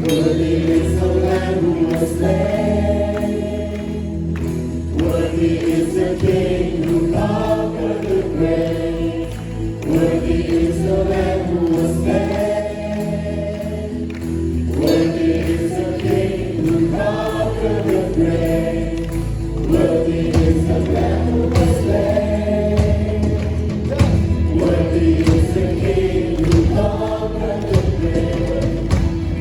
Worthy is the Lamb who was slain. Worthy is the King who conquered the grave. Worthy is the Lamb who was slain. Worthy is the King who conquered the grave. Worthy is the Lamb who was slain. Worthy is the King who conquered the grave.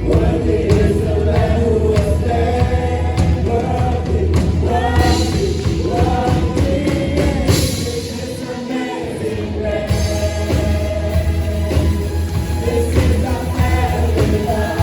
Worthy is the Lamb who was slain. Worthy, worthy, worthy is this amazing grace. This is the family love.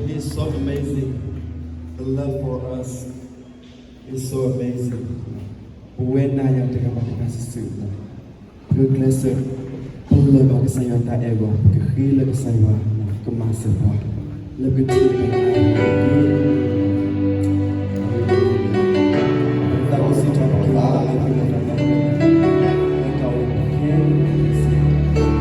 He's so amazing. The love for us is so amazing. ပဝဲနၤယၤတဂၤဘၣ်တဂၤစုာ်စုာ် ပကကျဲးစၢး ပလၢၢ်ဘၣ်ကစၢ်ယွၤတၢ်အဲၣ်အဂီၢ် ပကဃ့လၢကစၢ်ယွၤ ကမၤစၢၤပှၤ လၢပကထံၣ်ဘၣ် သးစီဆှံတၢ်ကမၤလၢပကလဲၤတၢ် လၢတၢ်အိၣ်ဖှိၣ်ခဲလၢာ်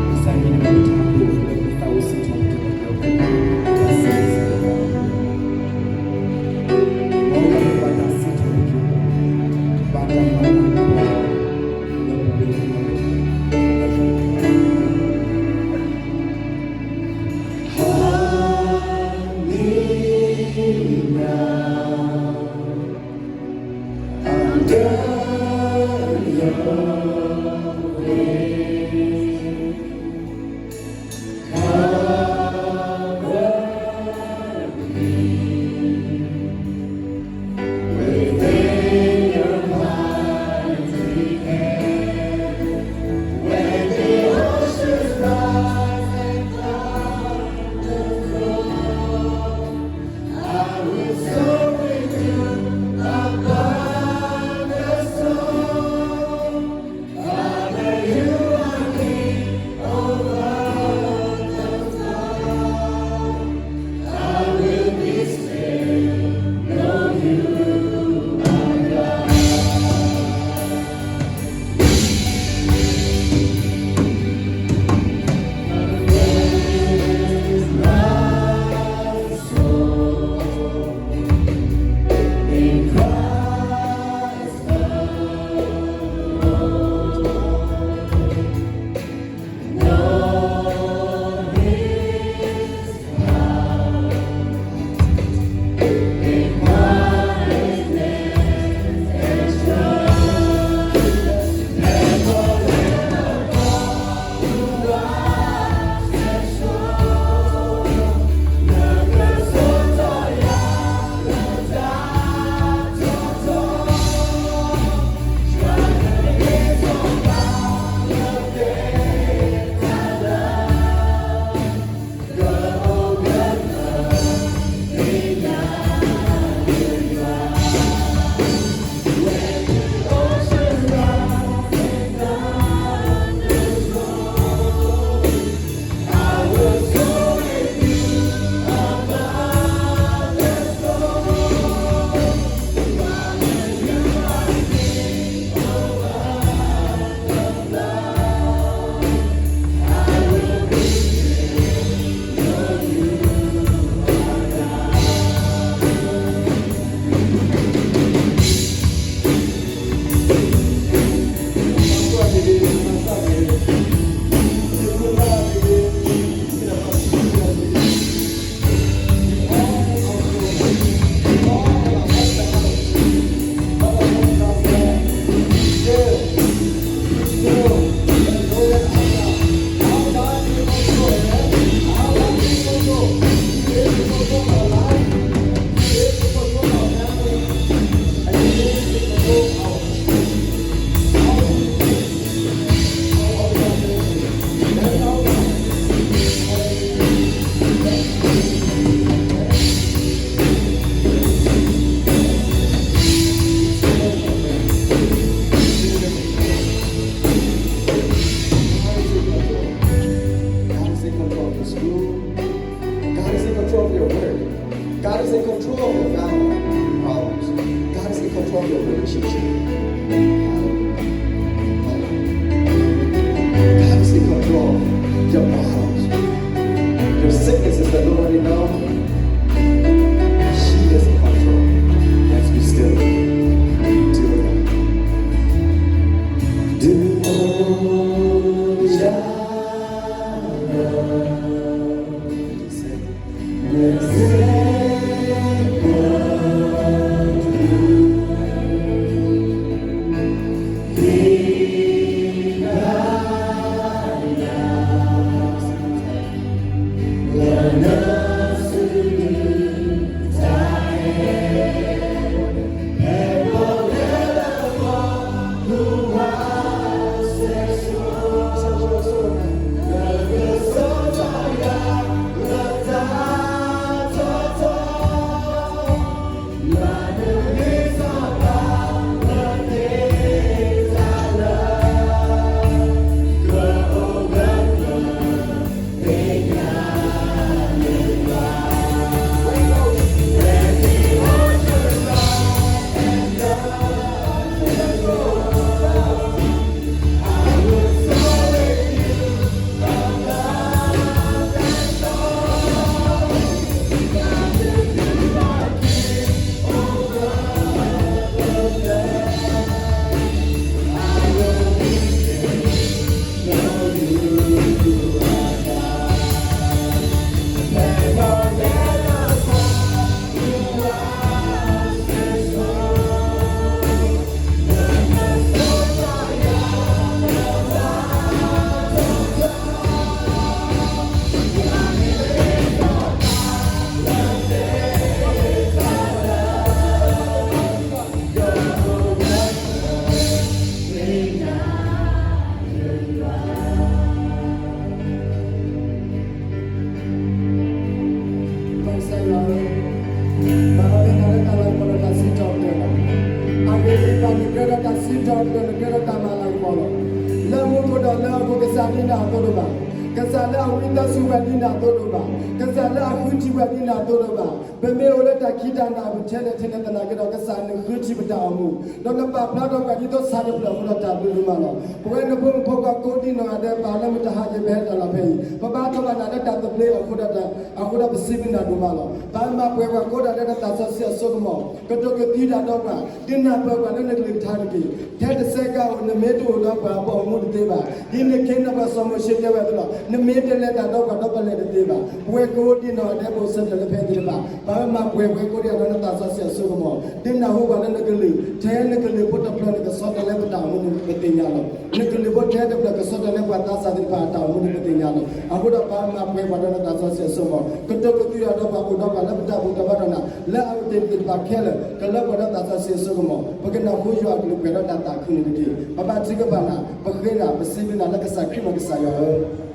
တၢ်မၤလၤကပီၤလီၤ. လၢမူခိၣ်ဒီးလၢဟီၣ်ခိၣ် ကစၢ်ဒ်နၤအသိးတဘၣ်, ကစၢ်လၢအဝံသးစူၤပှၤဒ်နၤအသိးတဘၣ်, ကစၢ်လၢအဃုထံၣ်ပှၤဒ်နၤအသိးတဘၣ်, ပမ့ၢ်အိၣ်လၢတၢ်ခံးတၢ်နးအပူၤထဲလဲၣ်ထဲလဲၣ်သနာ်က့ဒီး ကစၢ်နဃုထံၣ်ပတၢ်အိၣ်မူ, ဒီးနပာ်ဖျါထီၣ်ပှၤဒ်သိးဆၣ်တဖျၢၣ်အဃိဒီး တၢ်ဘျုးဒိၣ်မးလီၤ. ပဝဲနဖိမုၣ်ဖိခွါကိးဒံနီၢ်ဂၤဒဲး ဘၣ်လၢမတၤဟးက့ၤ ပဟဲတၢ်လီၢ်ဖဲအံၤ, ပဘါထီၣ်ဘၣ်နၤလၢတၢ်သဘျ့အဃိဒီး အဃိဒီးပစံးဘျုးနၤဒိၣ်မးလီၤ. ပာ်မၤပှဲၤပှၤကိးဂၤဒဲးဒီးသးစီဆှံအစိကမီၤ, ကတိၤကသံတၢ်ဒီးပှၤ, ဒုးနၢ်ပၢၢ်ပှၤလၢနကလုၢ်ကထါတက့ၢ်. ထဲတစဲးကးဧိၤ နမ့ၢ်တအိၣ်ဒီးပှၤ ပအိၣ်မူတသ့ဘၣ်. ဒ်နခ့နပှၤစီၤမိၤၡ့တဲဝဲအသိးလီၤ, နမ့ၢ်တလဲၤတၢ်ဒီးပှၤဒီး ပလဲၤတသ့ဘၣ်. ပဝဲကိးဒံနီၢ်ဂၤဒဲး ပအိၣ်ဆၢထၢၣ်လၢဖဲအံၤသ့ၣ်တဖၣ်, ပာ်မၤပှဲၤပှၤကိးဒံနီၢ်ဂၤဒဲး သးစီဆှံအစိကမီၤ, ဒုးနၢ်ဟူပှၤလၢနကလုၢ်, ထဲနကလုၢ်ဖိတဖျၢၣ်န့ၣ် ကဆီတလဲပတၢ်အိၣ်မူန့ၣ် ပသ့ၣ်ညါလီၤ. နကလုၢ်ဖိထဲတဖျၢၣ် ကဆီတလဲပှၤသးစၢ်သ့ၣ်တဖၣ်အတၢ်အိၣ်မူန့ၣ် ပသ့ၣ်ညါလီၤ. အဃိဒီးပာ်မၤပှဲၤပှၤဒီးနသးစီဆှံအစိကမီၤ, ကတိၤကသံတၢ်ဒီးပှၤ အိၣ်ဒီးပှၤလၢပတၢ်ဘူၣ်တၢ်ဘါတၢ်နး လၢအအိၣ်သ့ၣ်တဖၣ်ခဲလၢာ် ကလၢပှဲၤဒီးသးစီဆှံအစိကမီၤ, ပကနၢ်ဟူယွၤအကလုၢ်ပှဲၤဒီးတၢ်သးခုန့ၣ်တက့ၢ်. ပဘါထုကဖၣ်နၤ, ပဃ့နၤ, ပစံးဘျုးနၤလၢကစၢ်ခရံာ်အမံၤ ကစၢ်ယွၤဧၢ.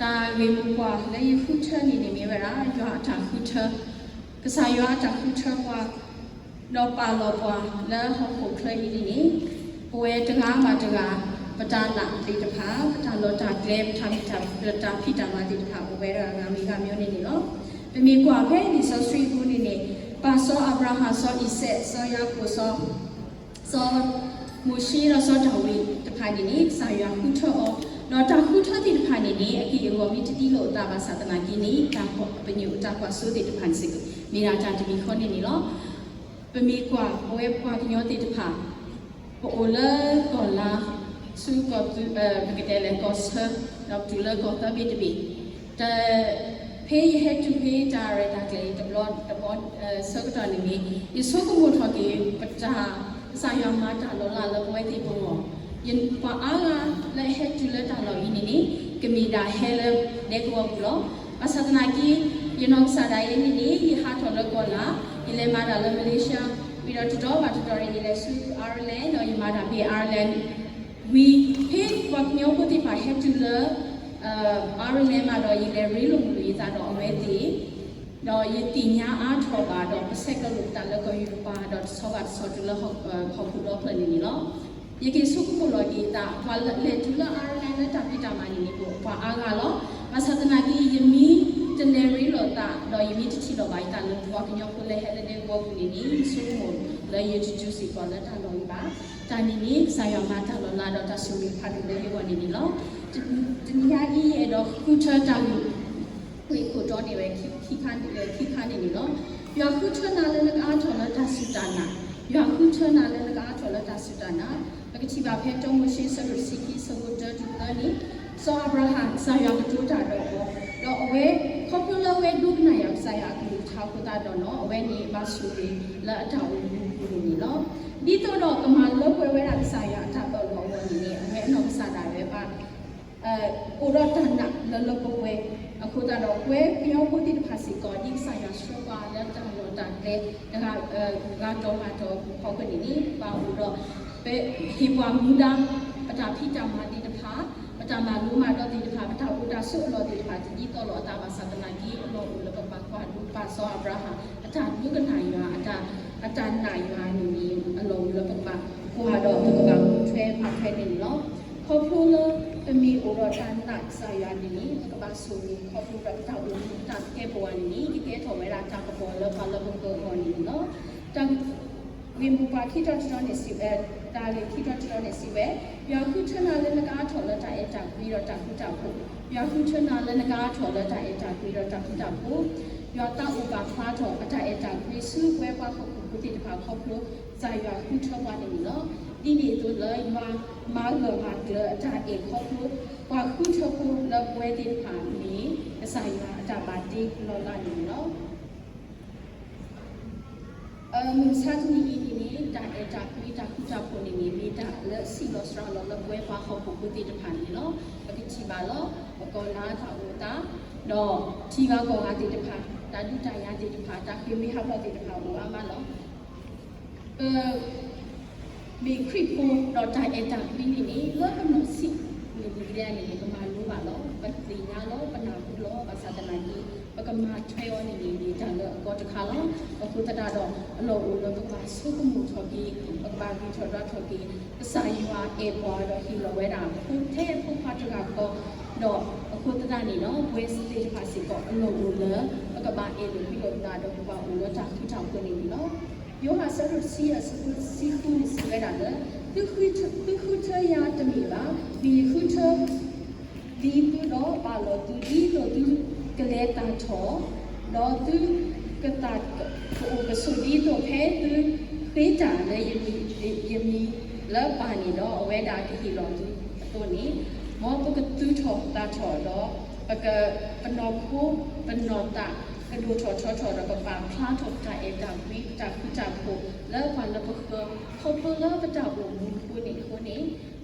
တၢ်ဂ့ၢ်မိၢ်ပှၢ်လၢယဃုထၢန့ၣ်န့ၣ်မ့ၢ်ဝဲဒၣ် ယွၤအတၢ်ဃုထၢ, ကစၢ်ယွၤအတၢ်ဃုထၢပှၤ, ဒီးပာ်လီၤပှၤလၢဟီၣ်ခိၣ်ချၢအံၤန့ၣ်န့ၣ်, ပဝဲတဂၤဘၣ်တဂၤ, ပတၢ်နာ်သ့ၣ်တဖၣ်, ပတၢ်လီၢ်တၢ်ကျဲ, ပတၢ်ဖံးတၢ်မၤသ့ၣ်တဖၣ် အိၣ်ဝဲဒၣ်ဂၤမံၤဂၤမံၤန့ၣ်န့ၣ်လီၤ. ပမ့ၢ်ကွၢ်ဖဲလံာ်စီဆှံအပူၤန့ၣ်န့ၣ်, ပၢ်စီၤအၤဘြၤဟၣ်, စီၤအံၤစဲး, စီၤယၤကိာ်, စီၤ စီၤမိၤၡ့ဒီးစီၤဒၤဝံးတဖၣ်န့ၣ်န့ၣ် ကစၢ်ယွၤဃုထၢအီၤ, ဒီးတၢ်ဃုထၢသ့ၣ်တဖၣ်န့ၣ်န့ၣ် အက့ၢ်အဂီၤမ့ၢ်တဒ်လိာ်အသးဘၣ်ဆၣ်သနာ်က့န့ၣ် တၢ်ပညိၣ်တၢ်ကွၢ်စိသ့ၣ်တဖၣ်စ့ၢ်ကီး မ့ၢ်ဒၣ်တၢ်တမံၤဃီန့ၣ်န့ၣ်လီၤ. ပမ့ၢ်ကွၢ် ပဝဲပှၤကညီသ့ၣ်တဖၣ် ပအိၣ်လၢကီၢ်လါ, ဆူကီၢ်သူ, ပကတဲလဲၣ်ကီၢ်ဆၢ, ဒီးပတုၤလၢကီၢ်သၢဘ့ၣ်တဘ့ၣ်, တ ဖဲယဟဲတုၤဖဲတၢ်ရဲၣ်တၢ်ကျဲၤတဘျီတဘျီဆၢကတီၢ်န့ၣ်န့ၣ်, ယဆိကမိၣ်ထီၣ်က့ၤ ပတၢ် ကစၢ်ယွၤမၤတၢ်လီၤလးလၢပဝဲသ့ၣ်ပဂီၢ်, ပှၤအါဂၤလၢအဟဲတုၤလၢတၢ်လီၢ်အံၤန့ၣ်န့ၣ် ကမ့ၢ်ဒၣ်ဟဲလၢဒဲကဝီၤပူၤလီၤ. ဘၣ်ဆၣ်သနာ်က့ ယနီၢ်ကစၢ်ဒၣ်ယဲန့ၣ်န့ၣ် ယဟးထီၣ်လၢကီၢ်လါ, ယလဲၤမၤတၢ်လၢ Malaysia, ဝံၤဒီးတတီၤဘၣ်တတီၤန့ၣ် ယလဲၤဆူ Ireland ဒီးယမၤတၢ်ဖဲ Ireland ဝံၤ ဖဲပှၤကညီဖိသ့ၣ်တဖၣ်ဟဲတုၤလၢ Ireland မးဒီး ယလဲၤရ့လိာ်မုာ်လိာ်ယသးဒီးအဝဲသ့ၣ်, ဒီးယသ့ၣ်ညါအါထီၣ်ဘၣ်ဒီး ပဆဲးကျိးလိာ်ပသးလၢကီၢ်ယူရပၤ ဒီးတဆီဘၣ်တဆီတုၤလၢဟီၣ်ခိၣ်ဒီဖျၢၣ်န့ၣ်န့ၣ်လီၤ. ယက့ၤဆိကမိၣ်လီၤက့ၤသး ပှၤလဲၤတုၤလၢ Ireland လၢတၢ်ဖံးတၢ်မၤန့ၣ်န့ၣ် ပှၤအါဂၤလီၤ. ဘၣ်ဆၣ်သနာ်က့ ယမ့ၢ်တလဲၤရ့လိာ်သး ဒီးယမ့ၢ်တထံၣ်လိာ်ဘၣ်ယသးလၢပှၤကညီဖိလၢဟဲလၢဒဲကဝီၤပူၤန့ၣ်န့ၣ် ယဆိကမိၣ်လၢယတတုၤစ့ၢ်ကီးလၢတၢ်လီၢ်အံၤဘၣ်. တၢ်န့ၣ်န့ၣ် ကစၢ်ယွၤမၤတၢ်လီၤလးဒီးတၢ်ဆိၣ်ဂ့ၤဖးဒိၣ်လၢယဂီၢ်န့ၣ်န့ၣ်လီၤ. တနံၤညါအံၤ ယအဲၣ်ဒိးဃုထၢတၢ်ဂ့ၢ် ဝ့ၢ်ခိၣ်တီန့ၢ်ဝဲခံခါန့ၣ်လီၤ. ယွၤဃုထၢနၤလၢနကအါထီၣ်လၢတၢ်စူၢ်တၢ်နာ်, ယွၤဃုထၢနၤလၢနကအါထီၣ်လၢတၢ်စူၢ်တၢ်နာ်. ပကထံၣ်ဘၣ်ဖဲတၢမိၤၡ့ အဆၢဒိၣ်တဆံခံ အဆၢဖိတၢတုၤသၢန့ၣ်, စီၤအၤဘြၤဟၣ် ကစၢ်ယွၤကတိၤတၢ်ဒီးအီၤ, ဒီးအဝဲ ခီဖျိလၢအဝဲဒိကနၣ်ယွၤကစၢ်ယွၤအကလုၢ်ကထါအဃိသတးဒီးနီၤ အဝဲန့ၣ်ဘၣ်ဆိၣ်ဂ့ၤလၢအတၢ်အိၣ်မူအပူၤန့ၣ်လီၤ. ဒ်သိးဒီးကမၤလၢပှဲၤဝဲဒၣ်ကစၢ်ယွၤအတၢ်အၢၣ်လီၤအဂီၢ်န့ၣ်န့ၣ် အဝဲအနီၢ်ကစၢ်ဒၣ်ဝဲဘၣ် အိၣ်ဒီးတၢ်နာ်လၢလၢပှဲၤပှဲၤ, အဃိသတးဒီး ပဝဲပှၤကညီဖိသ့ၣ်တဖၣ်စ့ၢ်ကီး ဒ်ကစၢ်ယွၤဆှၢပှၤလၢတၢ်လီၢ်တၢ်ကျဲ တဂၤတီၤဂၤတီၤဖီခိၣ်န့ၣ်န့ၣ် ပဘၣ်အိၣ်ဒီး ပဟ့ၣ်ပှၤမူဒါ ပတၢ်ဖံးတၢ်မၤသ့ၣ်တဖၣ်, ပတၢ်မၤလိမၤဒိးသ့ၣ်တဖၣ်, ပတၢ်အိၣ်တၢ်ဆိးအလီၢ်သ့ၣ်တဖၣ် တဒ်သိးလိာ်အသးဘၣ်ဆၣ်သနာ်က့ အလီၢ်အိၣ်လၢပကဘၣ်ကွၢ်ဒိးပာ်စီၤအၤဘြၤဟၣ် အတၢ်ဒိကနၣ်ယွၤ အတၢ်နာ်ယွၤန့ၣ်န့ၣ် အလီၢ်အိၣ်လၢပကဘၣ်ကွၢ်ဒီး ပကဘၣ်ဃုထၢပာ်ထွဲန့ၣ်န့ၣ်လီၤ. ခီဖျိလၢပမ့ၢ်အိၣ်ဒီးတၢ်နာ်ကစၢ်ယွၤန့ၣ်န့ၣ် ပကဘၣ်ဆိၣ်ဂ့ၤ ခီဖျိဒီးပတၢ်အိၣ်မူတၢ်ကဲပဝးန့ၣ်န့ၣ် ကကဲထီၣ်ဝဲဒၣ်တၢ်ကပီၤလၢပှၤလၢပှဲၤအဂီၢ်န့ၣ်န့ၣ်လီၤ. တၢ်ဂ့ၢ်မိၢ်ပှၢ်ခံထီၣ်တထီၣ်န့ၣ်စံးဝဲ, တၢ်ဂ့ၢ်ခံထီၣ်တထီၣ်န့ၣ်စံးဝဲ, ယွၤဃုထၢနၤလၢနကအါထီၣ်လၢတၢ်အဲၣ်တၢ်ကွံဒီးတၢ်ဃူတၢ်ဖိး, ယွၤဃုထၢနၤလၢနကအါထီၣ်လၢတၢ်အဲၣ်တၢ်ကွံဒီးတၢ်ဃူတၢ်ဖိး, ယွၤသးအိၣ်ပာ်ဖျါထီၣ်အတၢ်အဲၣ်တၢ်ကွံဆူပဝဲပှၤဟီၣ်ခိၣ်ဖိသ့ၣ်တဖၣ်ခီဖျိ ကစၢ်ယွၤဃုထၢပှၤန့ၣ်န့ၣ်လီၤ. ဒ်န့ၣ်အသိးလၢယွၤမၤဂၢၢ်မၤကျၢၤအတၢ်အဲၣ်ခီဖျိ ပှၤဃုထၢဖိလၢပဝဲသ့ၣ်တဖၣ်မ့ၢ် ကစၢ်ယွၤအတၢ်ဘၣ်တ့လီၤလးန့ၣ်န့ၣ်လီၤ. မုၢ်မဆါတနံၤအံၤန့ၣ်န့ၣ် တၢ်အဲၣ်တၢ်ကွံတၢ်ဃူတၢ်ဖိးန့ၣ်န့ၣ် မ့ၢ်တၢ်လၢအဆံးလီၤစှၤလီၤလၢပဝဲပှၤဟီၣ်ခိၣ်ဖိသ့ၣ်တဖၣ်န့ၣ်လီၤ. ပကထံၣ်ဘၣ်လီၤ ပကီၢ်လါတၢ်အိၣ်သး ဒီးထံဂၤကီၢ်ဂၤသ့ၣ်တဖၣ် တၢ်ဒုးတၢ်ယၤသ့ၣ်တဖၣ် တၢ်ဃ့ၢ်မှံဟးဖျိးသ့ၣ်တဖၣ်အိၣ်အါမးလီၤ. ပ မ့ၢ်ခရံာ်ဖိဒီးတၢ်အဲၣ်တၢ်ကွံန့ၣ်န့ၣ် လၢပနီၢ်ဆံးန့ၣ်န့ၣ် ပမၤလိဘၣ်လီၤ. ပသ့ၣ်ညါလီၤ ပနၢ်ဟူလီၤ ဘၣ်ဆၣ်သနာ်က့ ပကမၤထွဲအီၤန့ၣ်န့ၣ် မ့ၢ်တၢ်လၢအကီတခါလီၤ. အဃိသတးဒီး အလီၢ်အိၣ်လၢပကဘၣ်ဆိကမိၣ်ထီၣ်က့ၤ, ပကဘၣ်ဂံၢ်ထီၣ်ဒွးထီၣ်က့ၤ ကစၢ်ယွၤအဲၣ်ပှၤဒီးဟ့ၣ်လီၤဝဲဒၣ် ဖိထဲဖိခွါတဂၤဃီ, ဒီးအဃိသတးန့ၣ်ဒီး ပဝဲသ့ၣ်တဖၣ်စ့ၢ်ကီး အလီၢ်အိၣ်လၢ ပကဘၣ်အဲၣ်လိာ်ကွံလိာ်ပသးဒီးပကဘၣ်အိၣ်လၢတၢ်ဃူတၢ်ဖိးန့ၣ်န့ၣ်လီၤ. ယိၤဟၣ်အဆၢဒိၣ်တဆံယဲၢ် အဆၢဖိတဆံဃုန့ၣ်စံးဝဲဒၣ်လၢ သုဃုထၢယၤတမ့ၢ်ဘၣ်, မ့ၢ်ယဃုထၢ ဒ်သိးဒီးသုကလဲၤသၣ်ထီၣ်, ဒီးသုကသးကအိၣ်ကဆိးဒ်သိးဖဲသုဃ့တၢ်လၢယမံၤလၢပၢ်န့ၣ်ဒီး အဝဲဒၣ်ကဟ့ၣ်လီၤသုအသိးန့ၣ်, မ်ပကသူၣ်ထီၣ်သးထီၣ်ဒီး ပက ပနီၢ်ခိပနီၢ်သး ကဒိၣ်ထီၣ်ထီထီၣ်ဒီး ပပာ်ဖျါထီၣ်ပတၢ်အဲၣ်တၢ်ကွံ ပတၢ်ဃူတၢ်ဖိး လၢပှၤလၢပဃၢၤ ခီဖျိလၢပတၢ်အိၣ်မူအဃိန့ၣ်အဃိန့ၣ်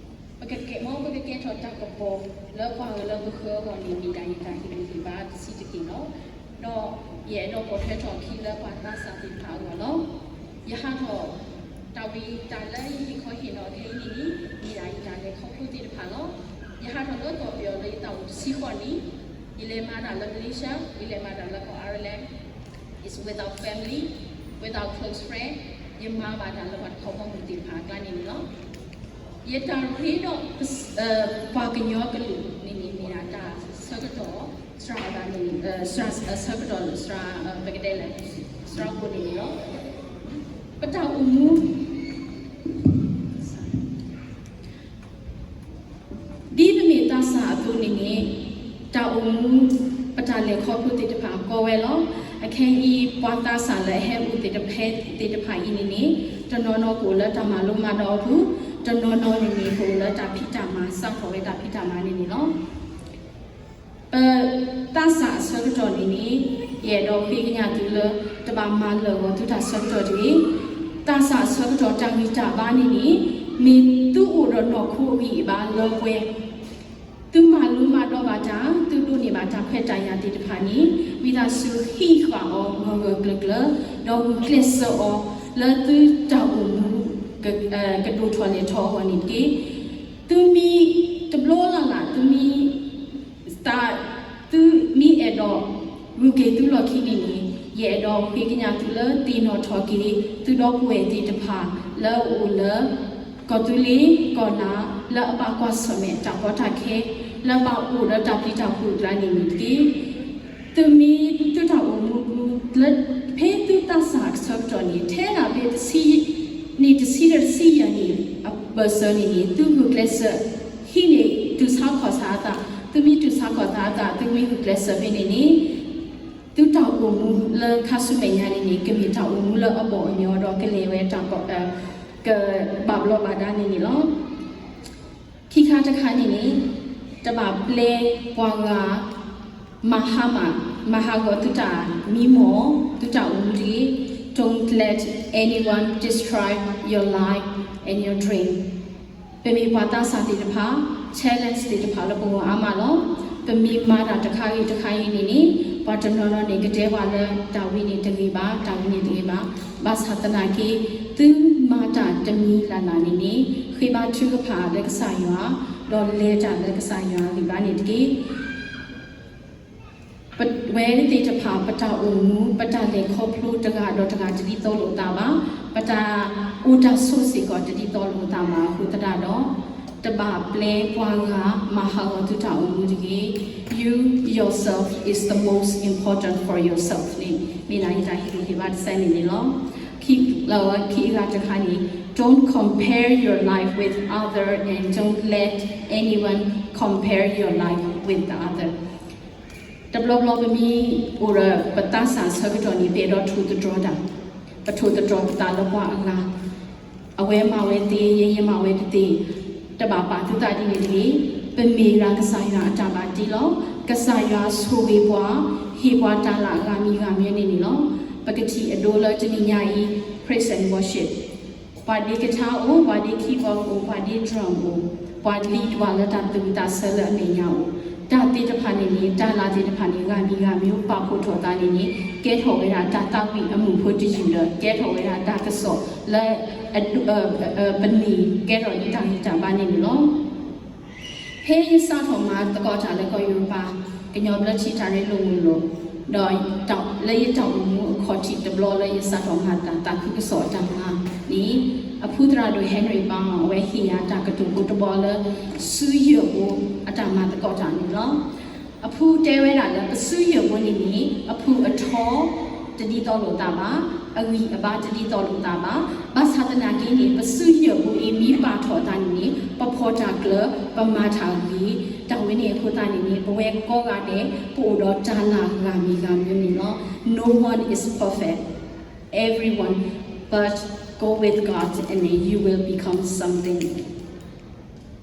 ပကကဲ မ်ပကကဲထီၣ်တၢ်ကပီၤလၢပှၤဂၤလၢပဃၢၤအဂီၢ်န့ၣ် မ့ၢ်ဒၣ်ယတၢ်ဟ့ၣ်ဂံၢ်ဟ့ၣ်ဘါတဆံးတက့ၢ်လီၤ. ဒီးယအဲၣ်ဒိးပိာ်ထွဲထီၣ်အခံလၢပှၤသးစၢ်သ့ၣ်တဖၣ်အဂီၢ်လီၤ. ယဟးထီၣ် တၢ်ဝံတၢ်လၢယဟ့ၣ်ခီဟ့ၣ်နီၤခဲအံၤန့ၣ်န့ၣ် မ့ၢ်ဒၣ်ယတၢ်လဲၤခီဖျိသ့ၣ်တဖၣ်လီၤ. ယဟးထီၣ်လၢကီၢ်ပယီၤလၢယသးအိၣ်တဆံဃိးနံၣ်, ယလဲၤမၤတၢ်လၢ Malaysia, ယလဲၤမၤတၢ်လၢကီၢ် Ireland, is without family, without close friend, ယမၤဘၣ်တၢ်လၢပှၤတခီဘီမုၢ်သ့ၣ်တဖၣ်အကျါန့ၣ်န့ၣ်လီၤ. ယတၢ်ရ့ဒီး ပှၤကညီကလုာ်န့ၣ်န့ၣ် မ့ၢ်ဒၣ်တၢ်ဆၢကတီၢ် စှၤဘၣ်န့ၣ် စှၤဆၢကတီၢ် စှၤ ပကတဲလဲၣ် စှၤကိၣ်န့ၣ်န့ၣ်လီၤ. ပတၢ်အိၣ်မူ ဒ်ပမ့ၢ်သးစၢ်အသိးန့ၣ်န့ၣ် တၢ်အိၣ်မူ ပတၢ်လဲၤခီဖျိသ့ၣ်တဖၣ်ကီဝဲလီၤ. အခဲအံၤ ပှၤသးစၢ်လၢအဟဲအိၣ်သ့ၣ်တဖၣ်သ့ၣ်တဖၣ်အံၤန့ၣ်န့ၣ် တနီၤနီၤကအိၣ်လၢတၢ်မၤလိမၤဒိးအပူၤ, တနီၤနီၤန့ၣ်န့ၣ် ကအိၣ်လၢတၢ်ဖံးတၢ်မၤ စးထီၣ်ဝဲတၢ်ဖံးတၢ်မၤန့ၣ်န့ၣ်လီၤ. ပသးစၢ်အဆၢကတီၢ်န့ၣ်န့ၣ် ယအဲၣ်ဒိးဃ့ကညးသုလၢ တဘၣ်မၤလၢာ်ဂီၤသုတၢ်ဆၢကတီၢ်တဂ့ၤ. သးစၢ်အဆၢကတီၢ်တၢ်ဂံၢ်တၢ်ဘါန့ၣ်န့ၣ် မ့ၢ်သုအိၣ်ဒီးနီၢ်ခိအဂံၢ်အဘါလၢပှဲၤ သုမၤလိမၤဒိးဘၣ်တၢ်, သုဒိးန့ၢ်ဘၣ်တၢ်ခွဲးတၢ်ယာ်သ့ၣ်တဖၣ်န့ၣ် ဝံသးစူၤဟံးဃာ်အီၤဂၢၢ်ဂၢၢ်ကျၢၤကျၢၤ, ဒီးဂုာ်ကျဲးစၢးအီၤ လၢသုတၢ်အိၣ်မူ ကဒိၣ်ထီၣ်လဲၢ်ထီၣ်အဂီၢ်န့ၣ်တက့ၢ်. သုမ့ၢ်တဘျီလၢ်လၢ် သုမ့ၢ် သး သုမ့ၢ်အဲၣ်ဒိး ဂုာ်က့ၤသုလီၢ်ခံန့ၣ်န့ၣ် ယအဲၣ်ဒိးဃ့ကညးသုလၢ သ့ၣ်နီၣ်ထီၣ်က့ၤ သုဒီပုၢ်ဝဲၢ်သ့ၣ်တဖၣ် လၢအအိၣ်လၢ ကီၢ်သူလ့ၤကီၢ်လါ လၢအဘၣ်ကွၢ်ဆၢၣ်မဲာ်တၢ်ကီတၢ်ခဲ လၢအဘၣ်အိၣ်ဒီးတၢ်ပျံၤတၢ်ဖုးအကျါန့ၣ်န့ၣ်တက့ၢ်. သုမ့ၢ်သုတၢ်အိၣ်မူပူၤ လၢဖဲသုသးစၢ်အဆၢကတီၢ်န့ၣ် ထဲဒၣ်ဖဲတဆံ နံၣ်တဆံဒီးတဆံယဲၢ်နံၣ် အဘၢၣ်စၢၤန့ၣ်န့ၣ် သုဂုာ်ကျဲးစၢး ဟံးန့ၢ်တူၢ်ဆါခီၣ်ဆါအသး, သုမ့ၢ်တူၢ်ဆါခီၣ်ဆါအသး သုမ့ၢ်ဂုာ်ကျဲးစၢးဖဲန့ၣ်န့ၣ် သုတၢ်အိၣ်မူလၢခါဆူမဲာ်ညါန့ၣ်န့ၣ် ကမ့ၢ်တၢ်အိၣ်မူလၢအဘီၣ်အညီဒီးကလဲၤဝဲတၢ်ကီ ကဘၣ်ဘျီးဘၣ်ဒါန့ၣ်န့ၣ်လီၤ. ခံခါတခါန့ၣ်န့ၣ် တဘၣ်ပျဲပှၤဂၤ မၤဟါမၢ် မၤဟးဂီၤသုတၢ်မံမီၢ် သုတၢ်အိၣ်မူတဂ့ၤ. Don't let anyone destroy your life and your dream. ပမ့ၢ်ပှၤသးစၢ်သ့ၣ်တဖၣ် challenge သ့ၣ်တဖၣ်လၢပဂီၢ်အါမးလီၤ. ပမ့ၢ်မၤတၢ်တခါဂ့ၤတခါအံၤန့ၣ်န့ၣ် ပှၤတနီၤနီၤန့ၣ် ကတဲပှၤလၢတၢ်ဝံၤန့ၣ်တဂ့ၤဘၣ်, တၢ်ဝံၤန့ၣ်တဂ့ၤဘၣ်. ဘၣ်ဆၣ်သနာ်က့ သုမၤတၢ်တမံၤလၢ်လၢ်န့ၣ်န့ၣ် ဃ့ဘါထုကဖၣ်လၢကစၢ်ယွၤ ဒီးလဲၤတၢ်လၢကစၢ်ယွၤအဂံၢ်ဘါန့ၣ်တက့ၢ်. ပဝဲသ့ၣ်တဖၣ် ပတၢ်အိၣ်မူ ပတၢ်လဲၤခီဖျိတဂၤဒီးတဂၤတဒ်သိးလိာ်သးဘၣ်, ပတၢ်အိၣ်တၢ်ဆိးစ့ၢ်ကီးတဒ်သိးလိာ်သးဘၣ်အဃိသတးဒီး တဘၣ်ပျဲပှၤဂၤမၤဟးဂီၤသုတၢ်အိၣ်မူတဂ့ၤ. You yourself is the most important for yourself န့ၣ် မ့ၢ်ဒၣ်ယတၢ်ဟ့ၣ်ဂံၢ်ဟ့ၣ်ဘါတစဲးန့ၣ်န့ၣ်လီၤ. ခံ လၢခံအဂၤတခါန့ၣ် don't compare your life with other and don't let anyone compare your life with the other. တဘျီဘျီပမ့ၢ်အိၣ်ဒီးပသးစၢ်အဆၢကတီၢ်န့ၣ် ပအဲၣ်ဒိးထိၣ်သတြီၤတၢ်, ပထိၣ်သတြီၤပသးလၢပှၤအဂၤ, အဝဲမၤဝဲသ့ ယဲယမၤဝဲတသ့, တဘၣ်ပာ်သုသးဒ်န့ၣ်တဂ့ၤ. ပမ့ၢ်ဒၣ်ကစၢ်ယွၤအတၢ်ဘၣ်တ့လီၤ. ကစၢ်ယွၤဆိၣ်ဂ့ၤပှၤ, ဟ့ၣ်ပှၤတၢ်လၢအဂၤမံၤဂၤမံၤန့ၣ်န့ၣ်လီၤ. ပကထံၣ်အဒိလၢတနံၤညါအံၤ praise and worship ပှၤဒ့ကထါအိၣ်, ပှၤဒ့ခံဘီအိၣ်, ပှၤဒ့ drum အိၣ်, ပှၤ lead ပှၤလၢတၢ်သူၣ်ဝံၣ်သးဆၢလၢအမဲာ်ညါအိၣ်, တၢ်သ့ၣ်တဖၣ်န့ၣ်န့ၣ် တၢ်လၢသ့ၣ်တဖၣ်န့ၣ် ဂၤမံၤဂၤမံၤ ပာ်ဖှိၣ်ထီၣ်သးန့ၣ်န့ၣ် ကဲထီၣ်ဝဲဒၣ်တၢ်သးဝံၣ်အမုၢ်ဖိတယုၢ်ဒီး ကဲထီၣ်ဝဲဒၣ်တၢ်ကစီၣ်လၢ ပန့ၢ်ကဲထီၣ်လၢတၢ်ဂံၢ်တၢ်ဘါန့ၣ်န့ၣ်လီၤ. ဖဲယစးထီၣ်မၤသကိးတၢ်လၢကီၢ်ယူရပၤ ကညီဘျၢထံတၢ်ရ့လိာ်မုာ်လိာ် ဒီးလၢယတၢ်အိၣ်မူအခီၣ်ထံးတဘျီလၢယစးထီၣ်မၤတၢ်သးခုကစီၣ်အတၢ်မၤန့ၣ်, အဖုသရၣ်ဒိၣ် Henry Brown အဝဲဟ့ၣ်ယၤတၢ်ကတိၤဖိတဘီလၢ စုယၢၢ်ဖိအတၢ်မၤသကိးတၢ်န့ၣ်လီၤ. အဖုတဲဝဲဒၣ်လၢ ပစုယၢၢ်ဖိန့ၣ်န့ၣ် အဖုအထီတဒ်သိးလိာ်သးဘၣ်, အဂံၢ်အဘါတဒ်သိးလိာ်သးဘၣ်. ဘၣ်ဆၣ်သနာ်က့န့ၣ် ပစုယၢၢ်ဖိအံၤမ့ၢ်ပာ်ထီၣ်အသးန့ၣ်န့ၣ် ပဖီၣ်တၢ်ကျၢၤ ပမၤတၢ်ဂ့ၤ, တၢ်ဝဲန့ၣ်အဃိသတးန့ၣ်န့ၣ် ပဝဲကိးဂၤဒဲး ပအိၣ်ဒီးတၢ်လၢဂၤမံၤဂၤမံၤန့ၣ်လီၤ. No one is perfect, everyone, but go with God and then you will become something.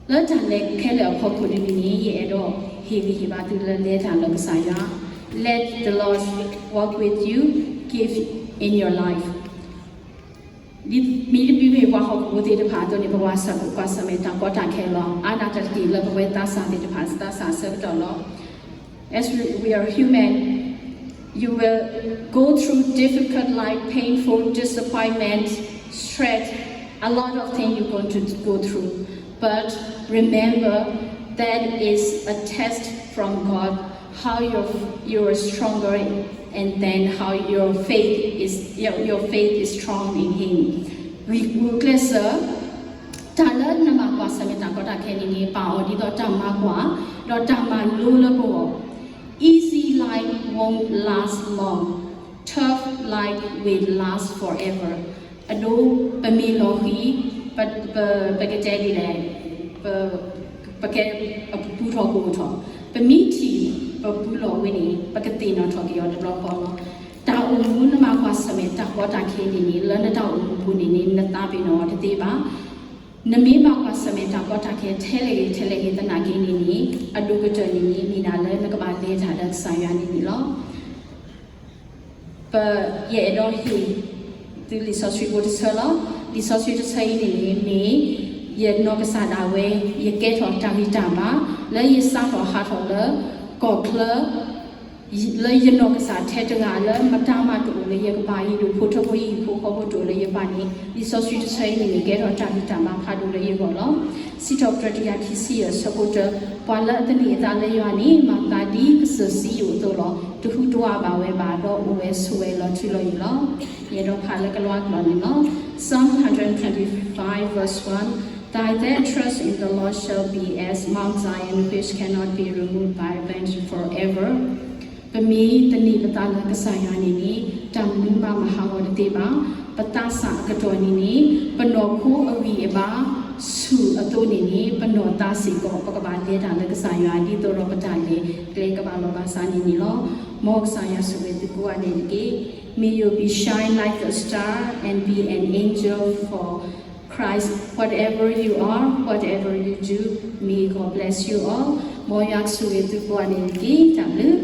လၢတၢ်လဲၤခဲလၢာ်အဖီခိၣ်ဒ်န့ၣ်န့ၣ် ယအဲၣ်ဒိးဟ့ၣ်ဂံၢ်ဟ့ၣ်ဘါသုလၢလဲၤတၢ်လၢကစၢ်ယွၤ, Let the Lord walk with you, give in your life. ဒ်မ့ၢ်တမ့ၢ်ပှၤဟီၣ်ခိၣ်ဖိသ့ၣ်တဖၣ်အသိးန့ၣ် ပကွၢ်ဆၢၣ်မဲာ်တၢ်ကီတၢ်ခဲလီၤ. အါဒၣ်တၢ်တက့ၢ်လၢပဝဲသးစၢ်သ့ၣ်တဖၣ် သးစၢ်အဆၢကတီၢ်လီၤ. As we are human, you will go through difficult life, painful, disappointment, stress, a lot of things you're going to go through. But remember, that is a test from God, how your, you're stronger, and then how your faith is, your, your faith is strong in Him. ဂုာ်ကျဲးစၢး တၢ်လၢနမၤကွၢ်ဆၢၣ်မဲာ်တၢ်ကီတၢ်ခဲန့ၣ်န့ၣ် ပာ်အီၤဒ်သိးတၢ်မၤကွၢ် ဒီးတၢ်မၤလိလၢပဂီၢ်. Easy life won't last long. Tough life will last forever. အဒိ ပမ့ၢ်လီၤဃံၤ ပ, ပ, ပကတဲဒ်လဲၣ်, ပ, ပကဲအပူၤထီၣ်ကအိၣ်ထီၣ်, ပမ့ၢ်ထံၣ် ပပူၤလီၢ်ဝဲန့ၣ် ပကသ့ၣ်နီၣ်ထီၣ်က့ၤအီၤတဘျီဃီလီၤ. တၢ်အိၣ်မူနမၤကွၢ်ဆၢၣ်မဲာ်တၢ်ကီတၢ်ခဲန့ၣ်န့ၣ် လၢနတၢ်အိၣ်မူပူၤန့ၣ်န့ၣ် နသးပ့ၤနီၣ်အီၤတသ့ဘၣ်. နမ့ၢ်ဘၣ်ကွၢ်ဆၢၣ်မဲာ်တၢ်ကီတၢ်ခဲထဲလဲၣ်ဂ့ၤထဲလဲၣ်ဂ့ၤသနာ်က့န့ၣ်န့ၣ် အဒိၣ်ကတၢၢ်န့ၣ်န့ၣ် မ့ၢ်ဒၣ်လၢနကဘၣ်လဲၤတၢ်လၢကစၢ်ယွၤန့ၣ်န့ၣ်လီၤ. ပ, ယအဲၣ်ဒိးဟ့ၣ်သုလံာ်စီဆှံဖိတဆၢလီၤ. လံာ်စီဆှံတဆၢအံၤန့ၣ်န့ၣ် မ့ၢ်ယနီၢ်ကစၢ်ဒၣ်ဝဲ ယကဲထီၣ်တၢ်ဂံၢ်တၢ်ဘါ လၢယစးထီၣ်ဟးထီၣ်လၢကီၢ်ချၢ လၢယနီၢ်ကစၢ်ထဲတဂၤလၢမတၤမးတအိၣ်လၢယကပၤ ယဒူၣ်ဖိထၢဖိဟံၣ်ဖိဃီဖိတအိၣ်လၢယပၤန့ၣ် လံာ်စီဆှံတဆၢအံၤန့ၣ်န့ၣ် ကဲထီၣ်တၢ်ဂံၢ်တၢ်ဘါဖးဒိၣ်လၢယဂီၢ်လီၤ. စံးထီၣ်ပတြၢၤတကယၤခံဆံယဲၢ်အဆၢဖိတၢ, ပှၤလၢအသန့ၤအသးလၢယွၤန့ၣ် မၤသးဒ်ကစၢၢ်စံယိၣ်အသိးလီၤ. တဟူးတဝးဘၣ်ဝဲဘၣ် ဒီးအိၣ်ဝဲဆိးဝဲလီၤထူလီၤယိာ်လီၤ. ယအဲၣ်ဒိးဖးလၢကလၤကျိာ်န့ၣ်လီၤ. Psalm one hundred twenty-five verse one, They that trust in the Lord shall be as Mount Zion, which cannot be removed by wind forever. ပမ့ၢ်သန့ၤပသးလၢကစၢ်ယွၤန့ၣ်န့ၣ် တၢ်မနုၤမးမၤဟးဂီၤတသ့ဘၣ်. ပသးစၢ်အကတီၢ်န့ၣ်န့ၣ် ပနီၢ်ခိအဂံၢ်အဘါဆူၣ်အသိးန့ၣ်န့ၣ် ပနီၢ်သးစ့ၢ်ကီး ပကဘၣ်လဲၤတၢ်လၢကစၢ်ယွၤ ဒ်သိးဒီးပတၢ်လဲၤကျဲကဘၣ်လီၤဘၣ်စးန့ၣ်န့ၣ်လီၤ. မ်ကစၢ်ယွၤဆိၣ်ဂ့ၤသုကိးဂၤဒဲးတက့ၢ်. May you be shine like a star and be an angel for Christ. Whatever you are, whatever you do, may God bless you all. မ်ယွၤကဆိၣ်ဂ့ၤသုကိးဂၤဒဲးတက့ၢ်. တၢ်ဘျုး